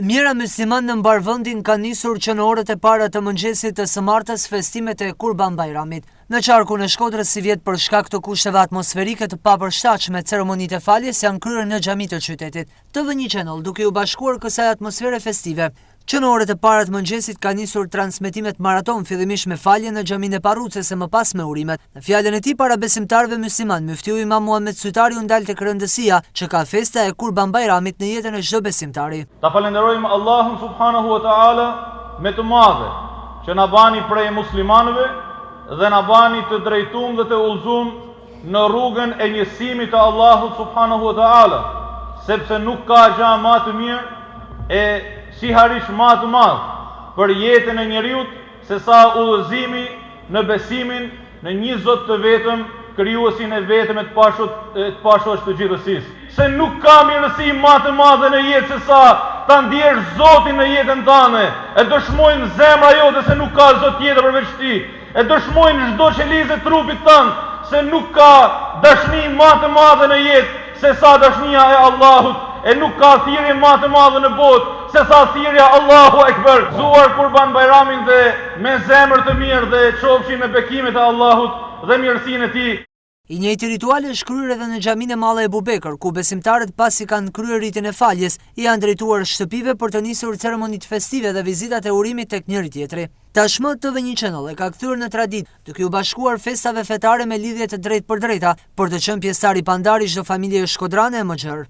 Mijëra myslimanë në mbarë vendin kanë nisur që në orët e para të mëngjesit të së martës festimet e Kurban Bajramit. Në qarkun e Shkodrës sivjet për shkak të kushteve atmosferike të papërshtatshme ceremonitë e faljes janë kryer në xhami të qytetit. TV Një Channel duke iu bashkuar kësaj atmosfere festive, Që në orët e para të mëngjesit ka nisur transmetimet maratonë, fillimisht me faljen në xhaminë e Parrucës e më pas me urimet. Në fjalën e tij para besimtarëve myslimanë, myftiu Imam Muhamet Sytari u ndal tek rëndësia që ka festa e Kurban Bajramit në jetën e çdo besimtari. Ta falënderojmë Allahun subhanahu wa ta'ala me të madhe që na bani prej muslimanëve dhe na bani të drejtum dhe të udhëzum në rrugën e njësimit të Allahut subhanahu wa ta'ala, sepse nuk ka gja ma të mirë e sihariq ma të madh për jetën e njeriut se sa udhëzimi në besimin në një Zot të vetëm, Krijuesin e vetëm e të pashoq të gjithësisë. Se nuk ka mirësi ma të madhe në jetë se sa ta ndjesh Zotin në jetën tande, e dëshmojnë zemra jote se nuk ka Zot tjetër përveç Tij, E dëshmojnë çdo qelizë e trupit tënd se nuk ka dashni ma të madhe në jetë se sa dashnia e Allahut, e nuk ka thirrje ma të madhe në botë se sa thirrja Allahu Ekber. Gëzuar Kurban Bajramin dhe me zemër të mirë dhe qofshin me bekimet e Allahut dhe mirësinë e Tij. I njëjti ritual është kryer edhe në xhaminë e Madhe Ebu Bekër, ku besimtarët pasi kanë kryer ritin e faljes, i janë drejtuar shtëpive për të nisur ceremonitë festive dhe vizitat e urimit tek njëri-tjetri. Tashmë, TV Një Channel e ka kthyer në traditë, duke iu bashkuar festave fetare me lidhje të drejtpërdrejta, për të qenë pjesëtar i pandarë i çdo familjeje shkodrane e më gjerë.